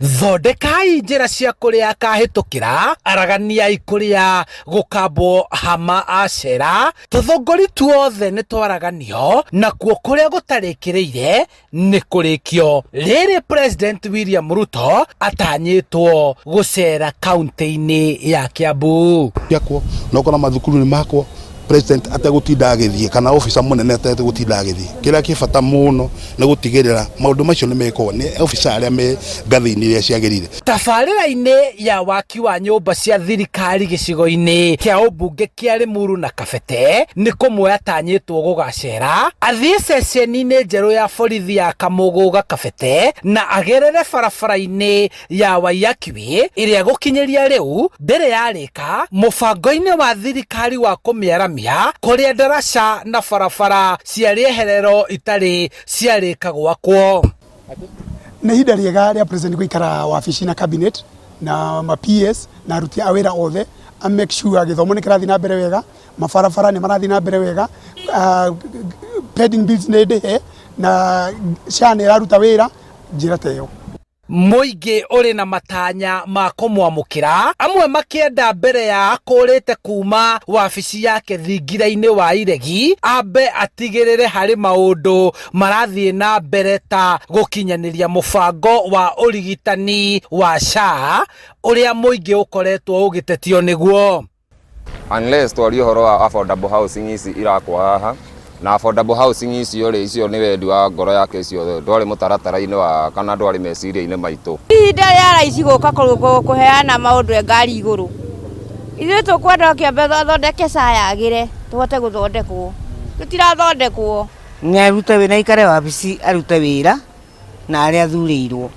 Thondekai njĩra cia kũrĩa akahĩtũkĩra, araganiai kũrĩa gũkambwo hama acera, tũthũngũri tuothe nĩ twaraganio, nakuo kũrĩa gũtarĩkĩrĩire nĩ kũrĩkio. Rĩrĩ President William Ruto atanyĩtwo gũcera kaunti-inĩ ya Kiambu. Ciakwo na ũkona mathukuru nĩ makwo president ategũtinda agĩthiĩ kana officer mũnene ategũtinda agĩthiĩ. Kĩrĩa kĩ bata mũno nĩ gũtigĩrĩra maũndũ macio nĩ mekwo nĩ officer arĩa me ngathĩ-inĩ iria ciagĩrĩire. Tabarĩra-inĩ ya waki wa nyũmba cia thirikari gĩcigo-inĩ kĩa ũmbunge kĩa Limuru na Kabete nĩ kũmwe atanyĩtwo gũgacera, athiĩ ceceni-inĩ njerũ ya borithi ya Kamũgũga Kabete na agerere barabara-inĩ ya Waiyaki Way ĩrĩa gũkinyĩria rĩu ndĩrĩ yarĩka mũbango-inĩ wa thirikari wa kũmĩaramia kũrĩa ndaraca na barabara cia rĩeherero itarĩ ciarĩka gwakwo. Nĩ ihinda rĩega rĩa president gũikara wabici na cabinet na ma PS na aruti a wĩra othe a make sure gĩthomo nĩ kĩrathiĩ na mbere wega, mabarabara nĩ marathiĩ na mbere wega, pending bills nĩ ndĩhe na SHA nĩ ĩraruta wĩra, njĩra ta ĩyo. Mũingĩ ũrĩ na matanya ma kũmwamũkĩra, amwe makĩenda mbere ya akũrĩte kuma wabici yake thingira-inĩ wa iregi ambe atigĩrĩre harĩ maũndũ marathiĩ na mbere ta gũkinyanĩria mũbango wa ũrigitani wa SHA ũrĩa mũingĩ ũkoretwo ũgĩtetio nĩguo. Unless twarie ũhoro wa affordable housing ici irakwo haha na affordable housing icio rĩ, icio nĩ wendi wa ngoro yake, icio ndwarĩ mũtaratara-inĩ wa kana ndwarĩ meciria-inĩ maitũ. Ihinda rĩa raici gũka kũheana maũndũ e ngari igũrũ, ithuĩ tũkwenda kĩambe athondeke SHA yagĩre tũhote gũthondekwo, tũtirathondekwo. Nĩ arute wĩra aikare wabici arute wĩra na arĩa athurĩirwo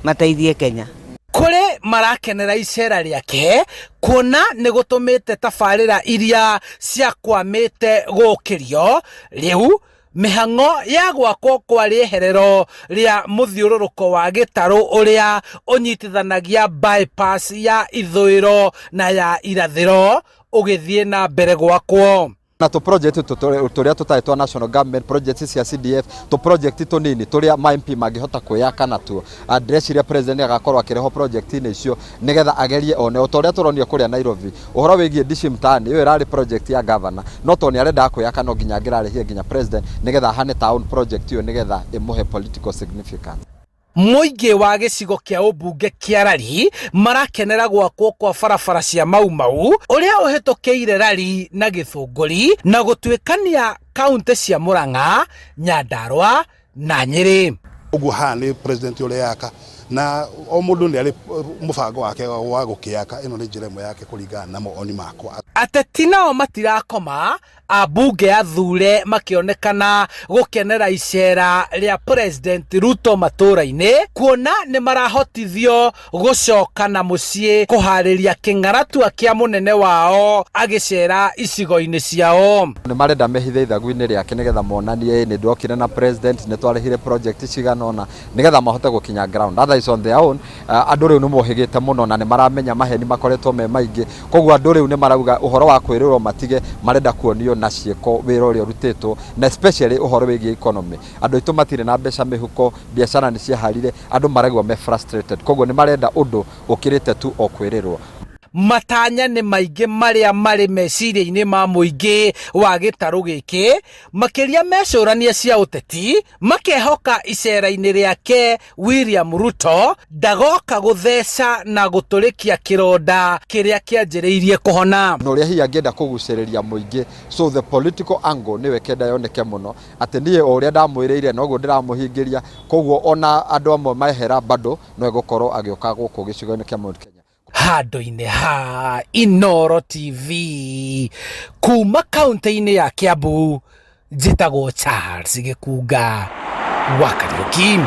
mateithie Kenya. Kũrĩ marakenera icera rĩake kuona nĩ gũtũmĩte tabarĩra iria ciakwamĩte gũkĩrio, rĩu mĩhang'o ya gwakwo kwa rĩeherero rĩa mũthiũrũrũko wa gĩtarũ ũrĩa ũnyitithanagia bypass ya ithũĩro na ya irathĩro ũgĩthiĩ na mbere gwakwo. Na tũ project tũrĩa tũtarĩ twa national government, project cia CDF, tũ project tũnini tũrĩa ma MP mangĩhota kwĩyaka natuo. Ndĩreciria president agakorwo akĩrehwo project-inĩ icio nĩgetha agerie one o ta ũrĩa tũronio kũrĩa Nairobi. Ũhoro wĩgiĩ Dishi Mtaani, ĩyo ĩrarĩ project ya governor, no tondũ nĩ arendaga kwĩyaka no nginya angĩrarĩhire nginya president nĩgetha ahane ta own project ĩyo nĩgetha ĩmũhe political significance. Mũingĩ wa gĩcigo kĩa ũmbunge kĩa Lari marakenera gwakwo kwa barabara cia Mau Mau ũrĩa ũhĩtũkĩire Lari na Gĩthũngũri na gũtuĩkania kauntĩ cia Murang'a, Nyandarua na Nyĩrĩ. Ũguo haha nĩ president ũreyaka na o mũndũ nĩ arĩ mũbango wake wa gũkĩaka, ĩno nĩ njĩra ĩmwe yake kũringana na mawoni makwa. Ateti nao matirakoma, ambunge athure makĩonekana gũkenera icera rĩa President Ruto matũra-inĩ kuona nĩ marahotithio gũcoka na mũciĩ kũharĩria kĩng'aratua kĩa mũnene wao agĩcera icigo-inĩ ciao. Nĩ marenda mehithe ithagu-inĩ rĩake nĩgetha monanie nĩ ndokire na president, nĩ twarĩhire project cigana ũna nĩgetha mahote gũkinya ground. Otherwise on their own, andũ rĩu nĩ mohĩgĩte mũno na nĩ maramenya maheni makoretwo me maingĩ, koguo andũ rĩu nĩ marauga ũhoro wa kwĩrĩrwo matige, marenda kuonio na ciĩko wĩra ũrĩa ũrutĩtwo na especially ũhoro wĩgiĩ economy. Andũ aitũ matirĩ na mbeca mĩhuko, biacara nĩ ciaharire, andũ maraigua me frustrated, koguo nĩ marenda ũndũ ũkĩrĩte tu o kwĩrĩrwo. Matanya nĩ maingĩ marĩa marĩ meciria-inĩ ma mũingĩ wa gĩtarũ gĩkĩ, makĩria mecũrania cia ũteti, makehoka icera-inĩ rĩake William Ruto ndagoka gũtheca na gũtũrĩkia kĩronda kĩrĩa kĩanjĩrĩirie kũhona. Na ũrĩa hihi angĩenda kũgucĩrĩria mũingĩ, so the political angle nĩyo ĩkenda yoneke mũno, atĩ niĩ o ũrĩa ndamwĩrĩire noguo ndĩramũhingĩria, koguo ona andũ amwe mehera bado no egũkorwo agĩũka gũkũ gĩcigo-inĩ kĩa Mount Kenya. Handũ-inĩ ha Inooro TV kuma kaunti-inĩ ya Kiambu, njĩtagwo Charles Gĩkunga wa Kariũki.